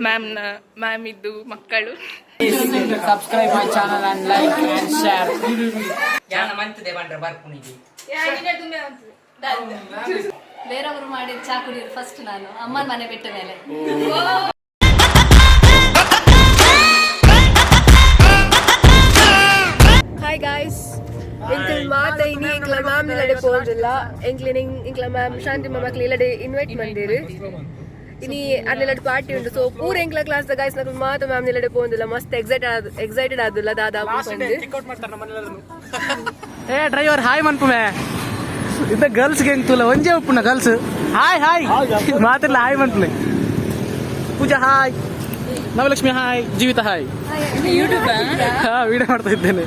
ಮ್ಯಾಮ್ನ ma'am ಇದ್ದು ಮಕ್ಕಳು. Subscribe my channel and like and share. ಯಾನ ಮಂತದೆ ಬಂಡ್ರೆ ಬರ್ಪುನಿಗೆ. ಬೇರೆಯವರು ಮಾಡಿದ ಚಾ ಕುಡಿಯೋದು ಫಸ್ಟ್ ನಾನು ಅಮ್ಮನ ಮನೆ ಬಿಟ್ಟ ಮೇಲೆ. ಹಾಯ್ ಗಾಯ್ಸ್, ಎಂಕಲ್ ಮಾತ ಇನಿ ಎಂಕ್ಲ ಮ್ಯಾಮ್ ಇಲ್ಲಡೆ ಪೋಂದಿಲ್ಲ. ಎಂಕ್ಲಿನ ಎಂಕ್ಲ ಮ್ಯಾಮ್ ಶಾಂತಿ ಮ್ಯಾಮ್ ಇಲ್ಲಡೆ ಇನ್ವೈಟ್ ಮಂದಿರು. ಇನಿ ಅಲ್ಲೆಲ್ಲ ಪಾರ್ಟಿ ಉಂಟು. ಸೊ ಪೂರ ಎಂಕ್ಲ ಕ್ಲಾಸ್ the guys ನಕಲ್ ಮಾತ ಮ್ಯಾಮ್ ಇಲ್ಲಡೆ ಪೋಂದಿಲ್ಲ. ಮಸ್ತ್ ಎಕ್ಸೈಟ್ ಎಕ್ಸೈಟೆಡ್ ಆದಿಲ್ಲ ದಾದಾ ಬಂದು. ಏ ಡ್ರೈವರ್, ಹಾಯ್ ಮನ್ಪುಮೆ. ಇದ್ದ ಗರ್ಲ್ಸ್ ಗೆ ತುಲ ಒಂಜೆ ಉಪ್ಪುನ ಗರ್ಲ್ಸ್. ಹಾಯ್ ಹಾಯ್ ಮಾತಿಲ್ಲ. ಹಾಯ್ ಮನ್ಪುಲೆ. Pooja hi, Navalakshmi hi, Jeevitha hi. ಹಾ, ವಿಡಿಯೋ ಮಾಡ್ತಾ ಇದ್ದೇನೆ.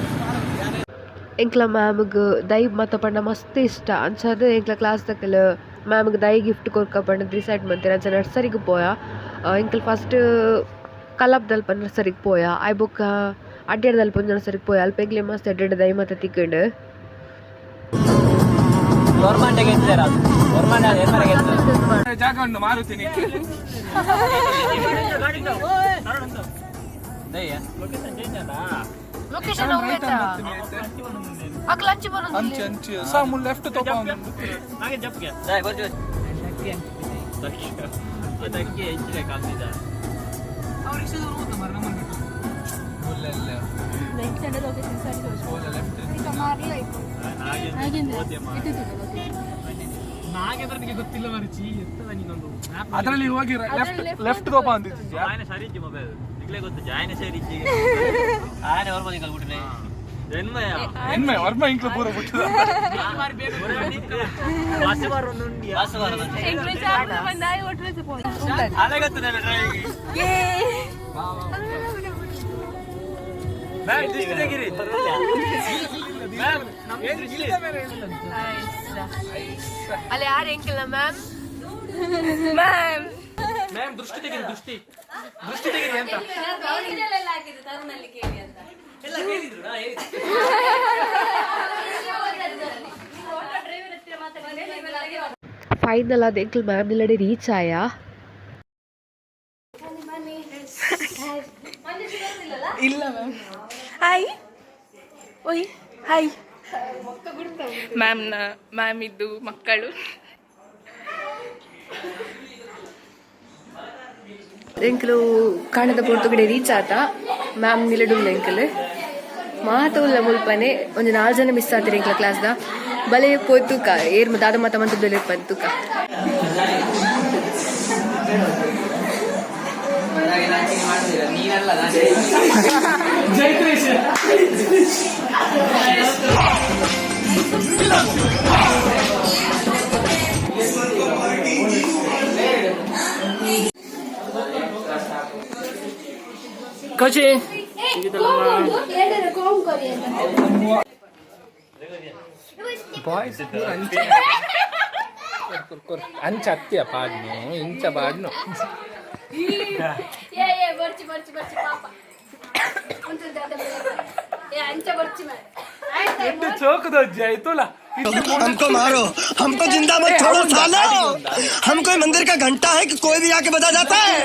ಎಂಕ್ಲ ಮ್ಯಾಮ್ಗ್ ದೈ ಮತ ಪಂಡ ಮಸ್ತ್ ಇಷ್ಟ. ಅಂಚಾದ್ ಎಂಕ್ಲ ಕ್ಲಾಸ್ ದಕಲ್ ಮ್ಯಾಮ್ಗ್ ದೈ ಗಿಫ್ಟ್ ಕೊರ್ಕ ಪಂಡ ಡಿಸೈಡ್ ಮಂತೆರ್. ಅಂಚ ನರ್ಸರಿಗ್ ಪೋಯ. ಎಂಕಲ್ ಫಸ್ಟ್ ಕಲಬ್ದಲ್ಪ ನರ್ಸರಿಗ್ ಪೋಯ. ಆಯ್ ಬೊಕ್ಕ ಅಡ್ಯಾಡ್ದಲ್ಪ ಒಂಜಿ ನರ್ಸರಿಗ್ ಪೋಯ. ಅಲ್ಪ ಎಂಕ್ಲೆ ಮಸ್ತ್ ಎಡ್ಡೆ ದೈ ಮತ ತಿಕ್ಕಂಡ್. ಗೌರ್ಮೆಂಟ್ ಗೆದ್ದಾರೆ ಅದು, ಗೌರ್ಮೆಂಟ್ ಎಮ್ಮನೆ ಗೆದ್ದಾರೆ. ಜಾಗ ಉಂಟು ಮಾರುತ್ತೀನಿ. ದಯ್ಯ. ಲೊಕೇಶನ್. ಅಕ್ಲ ಅಂಚಿ. ಅಂಚೆ ಅಂಚೆ ಸಾ ಲೆಫ್ಟ್ ತೋಪ. ದಯ್ ಬರ್ಜು ಅದಕ್ಕೆ ಹೆಚ್ಚಿಗೆ ಕಾಲ್ತಿದ್ದ. ಗೊತ್ತಿಲ್ಲ ಮರಿಚಿ ಎತ್ತದ ನೀನೊಂದು. ಅದರಲ್ಲಿ ಹೋಗಿ ಲೆಫ್ಟ್ ಲೆಫ್ಟ್ ತೋಪ ಅಂದಿತ್ತು. ಆಯನ ಸರಿ ಇಜ್ಜಿ ಮೊಬೈಲ್ ನಿಗ್ಲೇ ಗೊತ್ತು. ಜಾಯನ ಸರಿ ಇಜ್ಜಿ. ಆಯನ ಹೊರ ಬಂದಿ ಕಲ್ಬಿಟ್ರೆ ಜನ್ಮಯ. ಎನ್ಮೆ ವರ್ಮ ಇಂಕ್ಲ ಪೂರ ಬಿಟ್ಟದ. ವಾಸವಾರ ಅಲೆಗತ್ತದ ಡ್ರೈವಿಂಗ್. ಮ್ಯಾಮ್, ದೃಷ್ಟಿ ತೆಗಿರಿ. ಮ್ಯಾಮ್, ದೃಷ್ಟಿ. ಅಲ್ಲಿ ಯಾರು ಎಂಕಿಲ್ಲ ಮ್ಯಾಮ್. ಮ್ಯಾಮ್. ಮ್ಯಾಮ್, ದೃಷ್ಟಿ ತೆಗಿರಿ, ದೃಷ್ಟಿ ದೃಷ್ಟಿ ತೆಗಿರಿ ಅಂತ. ಹಾಕಿದ್ದು ತರುಣಲ್ಲಿ ಕೇಳಿ ಅಂತ. ಎಲ್ಲ ಕೇಳಿದ್ರು ನಾ ಹೇಳಿದ್ದು. ಆಟೋ ಡ್ರೈವರ್ ಹತ್ತಿರ ಮಾತಾಡಿದ್ರೆ. ಫೈನಲ್ ಅದು ಎಂಕಲ್ ಮ್ಯಾಮ್ ಇಲ್ಲಡೆ ರೀಚ್ ಆಯ. ಇಲ್ಲ ಮ್ಯಾಮ್. ಹಾಯ್ ಓಯ್ ಹಾಯ್. ಮ್ಯಾಮ್ನ ಮ್ಯಾಮ್ ಇದ್ದು ಮಕ್ಕಳು. ಎಂಕಲು ಕಾಣದ ಪೊರ್ತುಗಡೆ ರೀಚ್ ಆತ. ಮ್ಯಾಮ್ ನಿಲಡುಲ್ಲ. ಎಂಕಲ್ ಮಾತ ಉಲ್ಲ ಮುಲ್ಪನೆ. ಒಂಜಿ ನಾಲ್ ಜನ ಮಿಸ್ ಆತಿರ ಎಂಕ್ಲ ಕ್ಲಾಸ್ದ. ಬಲೆ ಪೋತುಕ ಏರ್ ದಾದ ಮಾತ ಮಂತ ಬೆಲೆ ಪಂತುಕ. ಮಾಡುದಿಲ್ಲ ನೀನಲ್ಲ ನಾನು. ಜೈತ್ರೇಶ್. ಕಚಿ. ಬಾಯ್ಸ್ ಅಂಚ ಅತ್ತಿಯ ಪಾಡ್ನು ಇಂಚ ಪಾಡ್ನು. ಏ ಏ ಬರ್ಚಿ ಬರ್ಚಿ ಬರ್ಚಿ ಪಾಪ. ಏ ಅಂಚ ಬರ್ಚಿ ಆಯ್ತು. ಚೋಕದ ಆಯ್ತಲ್ಲ. हमको मारो, हमको जिंदा मत छोड़ो सालो। हम कोई मंदिर का घंटा है कि कोई भी आके बजा जाता है?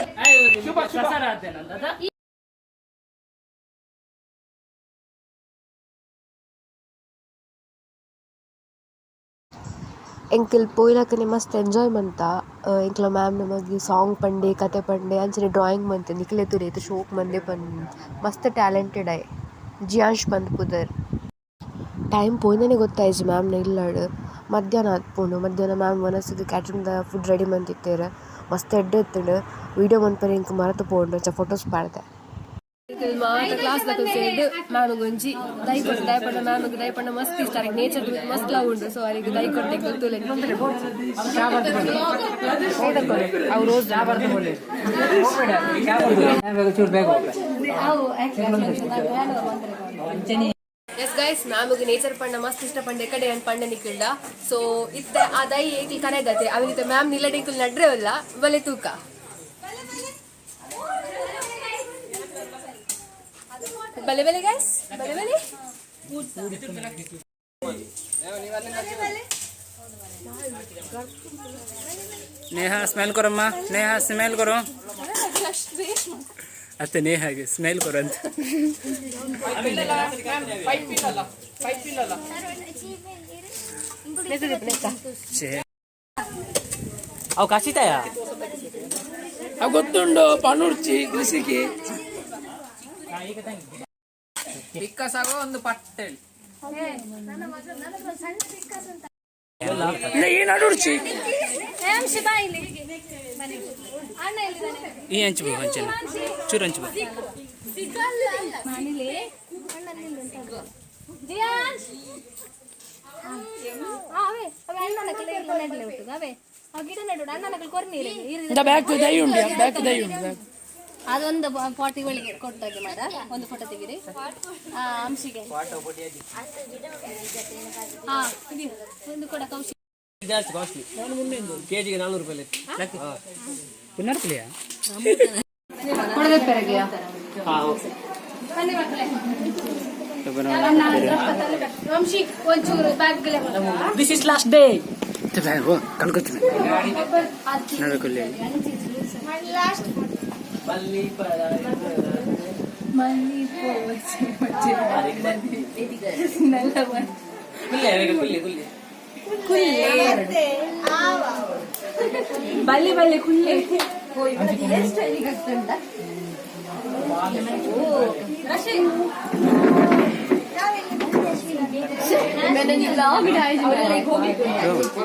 ಎಂಕಲ್ ಪೋಯಿಲಕನೆ ಮಸ್ತ್ ಎಂಜಾಯ್ ಮಂತ. ಎಂಕ್ಲ ಮ್ಯಾಮ್ ನಮಗೆ ಸಾಂಗ್ ಪಂಡೆ, ಕತೆ ಪಂಡೆ, ಅಂಚನೆ ಡ್ರಾಯಿಂಗ್ ಮಂತೆ. ನಿಕ್ಲೆ ತೂಲೆ ಶೋಕ್ ಮಂದೆ ಪನ್. ಮಸ್ತ್ ಟ್ಯಾಲೆಂಟೆಡ್ ಆಯ್ ಜಿಯಾಂಶ್ ಪಂದ್ ಪುದರ್. ಟೈಮ್ ಪೋಯಿನನೆ ಗೊತ್ತಾಯ್ಜಿ ಮ್ಯಾಮ್ನ ಇಲ್ಲಡ್. ಮಧ್ಯಾಹ್ನ ಆತ್ಪುಂಡು. ಮಧ್ಯಾಹ್ನ ಮ್ಯಾಮ್ ವನಸ್ಗ್ ಕ್ಯಾಟ್ರಿಂಗ್ ದ ಫುಡ್ ರೆಡಿ ಮಂತಿತ್ತೆರ್. ಮಸ್ತ್ ಎಡ್ಡೆ ಇತ್ತುಂಡು. ವೀಡಿಯೋ ಮನ್ಪರೆ ಎಂಕ್ ಮರತ್ ಪೋಂಡು. ಅಂಚ ಫೋಟೋಸ್ ಪಾಡ್ದೆ. ಮಾತ ಕ್ಲಾಸ್ ದಕುಲು ಸೇರ್ದ್ ಮ್ಯಾಮ್ ಒಂಜಿ ದೈ ಕೊರ್ತೆ. ದಾಯೆ ಪಂಡ ಮ್ಯಾಮ್ ದೈ ಪಂಡ ಮಸ್ತ್ ಇಷ್ಟ. ಅರೆಗ್ ನೇಚರ್ ಮಸ್ತ್ ಲವ್ ಉಂಡು. ಸೊ ಅರೆಗ್ ದೈ ಕೊರ್ತೆ. ತೂಲೆ ಅವು ರೋಸ್. ಚೂರು ಬೇಗ. ಎಸ್ ಗೈಸ್, ಮ್ಯಾಮ್ಗೆ ನೇಚರ್ ಪಂಡ ಮಸ್ತ್ ಇಷ್ಟ ಪಂಡೆ ಕಡೆ ಅನ್ ಪಂಡ ನಿಕ್ಕಿಲ್ಡ. ಸೊ ಇತ್ತೆ ಆ ದೈ ಏಕ್ಲಿ ಕನೆದತೆ ಅವಿನಿತ ಮ್ಯಾಮ್ ನಿಲ್ಲಡಿಂಕುಲ್ ನಡ್ರೆ ಅಲ್ಲ. ಬಲೆ ತೂಕ. ಬಲೆ ಬಲೆ ಗೈಸ್, ಬಲೆ ಬಲೆ. ನೇಹಾ ಸ್ಮೈಲ್ ಕೊರಮ್ಮ, ನೇಹಾ ಸ್ಮೈಲ್ ಕೊರೋ. ಅತ್ತೆ ನೇಹಾಗೆ ಸ್ಮೈಲ್ ಕೊರೋ ಅಂತ. ಛೇ. ಅವು ಕಸಿತಾಯ. ಗೊತ್ತುಂಡು ಪಣುರ್ಚಿ ಕೃಷಿಗೆ ಪಿಕ್ಕಸಾಗೋ ಒಂದು ಪಟ್ಟೆಲ್. ಈ ನಡುರ್ಚಿ. ಈ ಹಂಚು ಬೋ, ಹಂಚಲ್ಲ, ಚೂರು ಹಂಚು ಬೋ. ಬ್ಯಾಕ್ ದೈ ಉಂಡು, ಬ್ಯಾಕ್ ದೈ ಉಂಡು. ಅದೊಂದು ಪಾಟಿ ಒಳಗೆ ಕೊಟ್ಟಾಗೆ ಮಾಡ ಒಂದು ಫೋಟೋ ತೆಗೀರಿ. ಅಂಶಿಗೆ ಹಾ ಇದು ಒಂದು ಕೊಡ ಕೌಶಿಕ್. ಜಾಸ್ತಿ ಕಾಸ್ಟ್ಲಿ, ಕೆಜಿಗೆ 400 ರೂಪಾಯಿ. ಪುನರ್ಪುಲಿಯಾ? ಬನ್ನಿ ಮಕ್ಕಳೇ. ವಂಶಿ, ಒಂಚೂರು bag. This is last day. ಕಣ್ಕೊತೀನಿ. ನಡಕೊಲ್ಲಿ. ಕುಲ್ಲೆ ಕುಲ್ಲೆ ಕುಲ್ಲೆ. ಬಲ್ಲೆ ಬಲ್ಲೆ ಕುಲ್ಲೆ.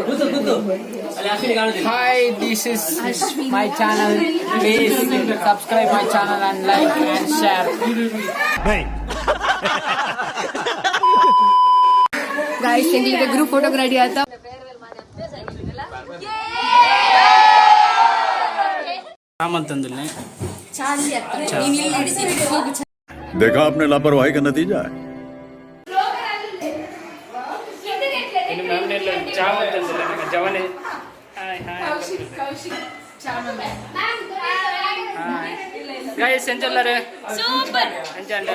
ಗುದ್ದು ಗುದ್ದು ಅಲ್ಲಿ ಅಶ್ವಿನಿ ಕಾಣುದಿಲ್ಲ. Hi, this is my channel. Please subscribe my channel and like and share. नहीं. ಗಾಯ್ಸ್, ಎಂಕ್ಲಿಗೆ ಗ್ರೂಪ್ ಫೋಟೋಗ್ ರೆಡಿ ಆತ. ರಾಮಂತಂದುಲ್ಲೆ. देखा आपने लापरवाही का नतीजा है. ಇನ್ನು ಮ್ಯಾಮ್ ಚಾ ಅಂತಂದಿಲ್ಲ ನಮ್ಮ ಜವನೆ. Hi hi. ಕೌಶಿಕ್, ಕೌಶಿಕ್ ಚಾಮಂತಿ. ಗಾಯ್ಸ್, ಎಂಚಲ್ಲರೆ? ಸೂಪರ್. ಅಂಚಾಂಡ.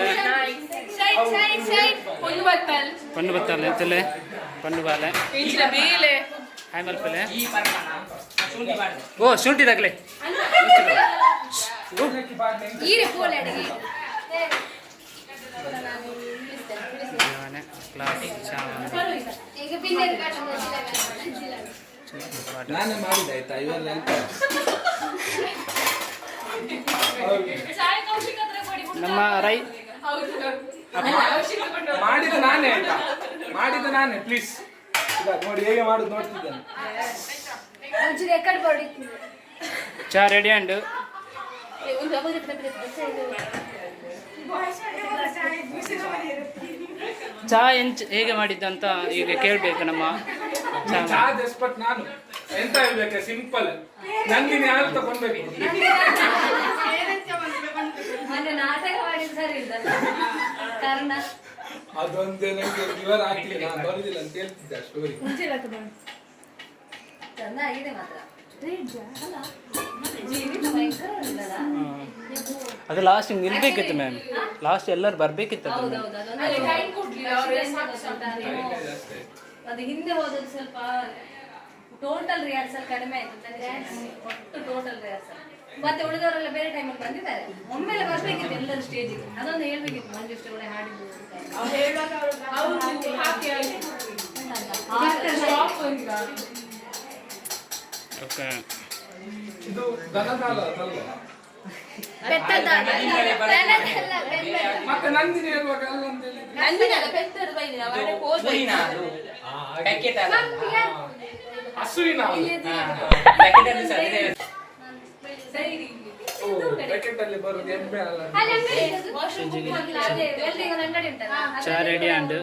ಸೈಡ್ ಸೈಡ್ ಸೈಡ್ ಒಂದು ಬತ್ತಲ್. ಪಂಡು ಬತ್ತಲ್ಲ ತುಲೆ ಪಂಡು ಬಾಲೆ. ಇಂಚಿನ ಮೇಲೆ. ಹಾಯ್ ಮಲ್ಪಲೆ. ಓ, ಶುಂಠಿ ತಗಲೆ. ಈರೆ ಪೋಲೆ ಅಡಿಗೆ. ಜವನೆ ಕ್ಲಾಸ್ ಚಾಮಂತಿ. ಈಗ ಬಿನ್ನೆ. ನಾನೇ ಮಾಡಿದೆ ಆಯ್ತಾ, ಇವೆಲ್ಲ ಎಂತ? ಚಾಯ್ ಕೌಶಿಕ್ ಹತ್ರ ಕೊಡಿ. ನಮ್ಮ ರೈ ಹೌದು, ಕೌಶಿಕ್ ತಗೊಂಡು. ಮಾಡಿದ ನಾನೇ ಆಯ್ತಾ, ಮಾಡಿದ ನಾನೇ. ಪ್ಲೀಸ್, ನೋಡಿ ಹೇಗೆ ಮಾಡುದು ನೋಡ್ತಿದ್ದೇನೆ. ಒಂಚೂರು ಎಕ್ಕಡೆ ಬಡಿತ್ತು. ಚಾ ರೆಡಿ ಅಂಡ್. ಚಾ ಎಂಚ್ ಹೇಗೆ ಮಾಡಿದ್ದಂತ ಈಗ ಕೇಳ್ಬೇಕು ನಮ್ಮ ಚಾ. ಚಾದ ಎಕ್ಸ್ಪರ್ಟ್ ನಾನು, ಎಂತ ಹೇಳ್ಬೇಕು, ಸಿಂಪಲ್. ನಂದಿನಿ ಹಾಲು ತಗೊಂಡ್ಬೇಕು. ಮೊನ್ನೆ ನಾಟಕ ಮಾಡಿದ್ ಸರಿ ಇಲ್ಲ ಕಾರಣ. ಅದೊಂದೇ ನಂಗೆ ವಿವರ ಆಗ್ಲಿಲ್ಲ, ನಾನು ಬರುದಿಲ್ಲ ಅಂತ ಹೇಳ್ತಿದ್ದೆ ಸ್ಟೋರಿ. ಚಂದ ಆಗಿದೆ ಮಾತ್ರ ಅಲ್ಲ, ಜೀವಿತ ಭಯಂಕರ ಉಂಟಲ್ಲ? ಅದು ಲಾಸ್ಟ್ ನಿಲ್ಬೇಕಿತ್ತು ಮ್ಯಾಮ್, ಲಾಸ್ಟ್ ಎಲ್ಲರೂ ಬರ್ಬೇಕಿತ್ತು ಅದ್ರ ಮೇಲೆ. ಹೌದೌದು, ಅದೊಂದು ಟೈಮ್ ಕೊಡ್ಲಿಲ್ಲ ಅವ್ರು, ಸಾಕು ಸಾಕು. ಅದು ಹಿಂದೆ ಹೋದದ್ದು ಸ್ವಲ್ಪ ಟೋಟಲ್ ರಿಹರ್ಸಲ್ ಕಡಿಮೆ ಆಯ್ತು ಅಂತ ಅನಿಸುತ್ತೆ. ಒಟ್ಟು ಟೋಟಲ್ ರಿಹರ್ಸಲ್ ಮತ್ತೆ ಉಳಿದವರೆಲ್ಲ ಬೇರೆ ಟೈಮಲ್ಲಿ ಬಂದಿದ್ದಾರೆ. ಒಮ್ಮೆಲೆ ಬರ್ಬೇಕಿತ್ತು ಎಲ್ಲರೂ ಸ್ಟೇಜಿಗೆ. ಅದೊಂದು ಹೇಳ್ಬೇಕಿತ್ತು ಮಂಜು ಒಳ್ಳೆ ಹಾಡಿದ್ದು ಅಂತ. ಹೌದು, ಹಾಕಿ ಹಾಕಿ. ಸ್ಟಾಪ್ ಈಗ. ಓಕೆ. ಇದು ದನದ ಹಾಲು ಅದಲ್ಲ. ಮತ್ತೆ ನಂದಿನಿ ಹೇಳುವಾಗ ಅಲ್ಲ ಅಂತ ಹೇಳಿದ್ರೆ. ನಂದಿನಲ್ಲ, ಪೆತ್ತದ ಬೈದಿನ ಅವರೇ ಹೋದ್ರು. ಊರಿನ ಅದು ಪ್ಯಾಕೆಟ್ ಅಲ್ಲ. ಹಸುವಿನ ಹಾಲು. ಪ್ಯಾಕೆಟ್ ಅಲ್ಲಿ ಸಹ ಅದೇ. ಓ, ಪ್ಯಾಕೆಟ್ ಅಲ್ಲಿ ಬರುದು ಎಮ್ಮೆ ಅಲ್ಲ. ವಾಶ್ರೂಮ್ ಬುಕ್ ಮಾಡಿಲ್ಲ, ಅದೇ ವೆಲ್ಡಿಂಗ್ ಒಂದು ಅಂಗಡಿ ಉಂಟಲ್ಲ. ಚಾ ರೆಡಿ ಅಂಡ್.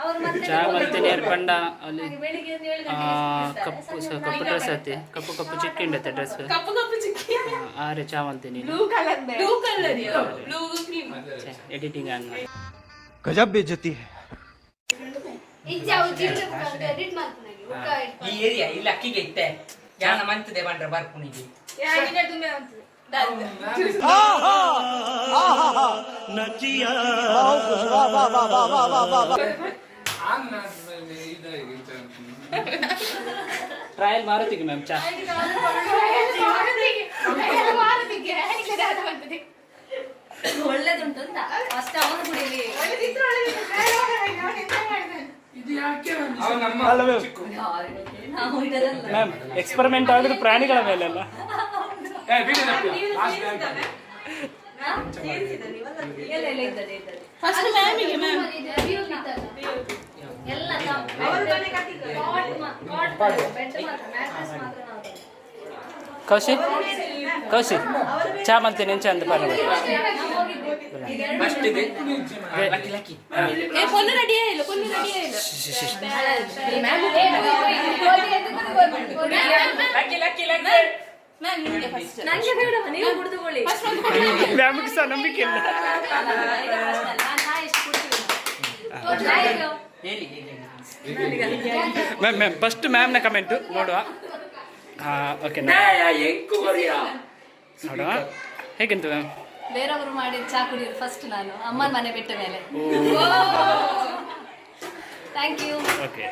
ಅವರು ಮತ್ತೆ ಚಾ ಮತ್ತೆ ನೇರ್ ಪಂಡ ಅಲ್ಲಿ. ಬೆಳಿಗ್ಗೆ ಒಂದು 7 ಆ, ಗಂಟೆಗೆ. ಕಪ್ಪು ಕಪ್ಪು ಡ್ರೆಸ್ ಐತಿ, ಕಪ್ಪು ಕಪ್ಪು ಚಿಕ್ಕಿ ಉಂಡತ್ತೆ ಡ್ರೆಸ್. ಕಪ್ಪು ಕಪ್ಪು ಚಿಕ್ಕಿ. ಆರೆ ಚಾ ಅಂತೀನಿ. Blue colour, blue colour, blue cream. Editing on ಮಾಡಿ. गजब बेइज्जती है. ಎಡಿಟ್ ಮಾಡ್ತೀನಿ. ಈ ಏರಿಯಾ ಇಲ್ಲಿ ಅಕ್ಕಿಗೆ ಇತ್ತೆ ಯಾನ ಮಂತದೆ ಬಂಡ್ರೆ ಬರ್ಪುನಿಗೆ. ಯಾಕಿನ ತುಂಬಾ ಅಂತದೆ. ಆನ್ ಆದ್ಮೇಲೆ ಇದಾಗಿ. ಟ್ರಯಲ್ ಮಾರುತಿಗೆ ಮ್ಯಾಮ್ ಚಾ. ಒಳ್ಳೇದುಂಟು ಅಂತ ಫಸ್ಟ್ ಅವನು ಕುಡಿಲಿ. ಅವನು ನಮ್ಮ ಚಿಕ್ಕು. ನಾವು ಇದರಲ್ಲ. ಮ್ಯಾಮ್, ಎಕ್ಸ್ಪೆರಿಮೆಂಟ್ ಆಗೋದು ಪ್ರಾಣಿಗಳ ಮೇಲೆ ಅಲ್ಲ. ಏ, ಬೀಡಿ ತಪ್ಪಿಯ. Last bank. ಹಾ? ಇಲ್ಲ ಇಲ್ಲ, ಇದ್ದದೆ ಇದ್ದದೆ. First ಮ್ಯಾಮಿಗೆ, ma'am. ಎಲ್ಲ ಕಾಟ್ ಬೆಡ್ ಮಾತ್ರ, ಮ್ಯಾಟ್ರೆಸ್ ಮಾತ್ರ ನಾವು ತಂದದ್ದು. ಕೌಶಿ, ಕೌಶಿ, ಚಾ ಮಾಡ್ತೇನೆ ಎಂಚ ಅಂದ ಪಾರ. ನಾವು ಹೋಗಿದ್ದೆ. ಈಗ ಎರಡು ಫಸ್ಟ್ ಇದೆ ಲಕ್ಕಿ ಲಕ್ಕಿ. ಏ, ಪೊನ್ನು ರೆಡಿ ಇಲ್ಲ, ಪೊನ್ನು ರೆಡಿ ಇಲ್ಲ. ಲಕ್ಕಿ ಲಕ್ಕಿ ಲಕ್ಕಿ. ಮ್ಯಾಮ್, ನಿಮಗೆ ಫಸ್ಟ್. ನಂಗೆ ಬೇಡ, ನೀವು ಕುಡಿದುಕೊಳ್ಳಿ. ಫಸ್ಟ್ ಒಂದು ಕೊಡಿ. ಮ್ಯಾಮ್ಗೆ ಸಹ ನಂಬಿಕೆ ಇಲ್ಲ. ಅಲ್ಲ, ಇದು first ಅಲ್ಲ. ನಾನು ಚಾ ಎಷ್ಟು ಕುಡ್ತೀನಿ. ಚಾ ಇದು. ಹೇಳಿ ಹೇಳಿ. ಮ್ಯಾಮ್, ಮ್ಯಾಮ್, ಫಸ್ಟ್ ಮ್ಯಾಮ್ನ ಕಮೆಂಟು ನೋಡುವ. ಹಾಂ, ಓಕೆ, ನೋಡುವ ಹೇಗೆಂತ ಮ್ಯಾಮ್. ಬೇರೆಯವರು ಮಾಡಿದ ಚಾ ಕುಡಿಯೋದು ಫಸ್ಟ್ ನಾನು ಅಮ್ಮನ ಮನೆ ಬಿಟ್ಟ ಮೇಲೆ. Thank you. Okay.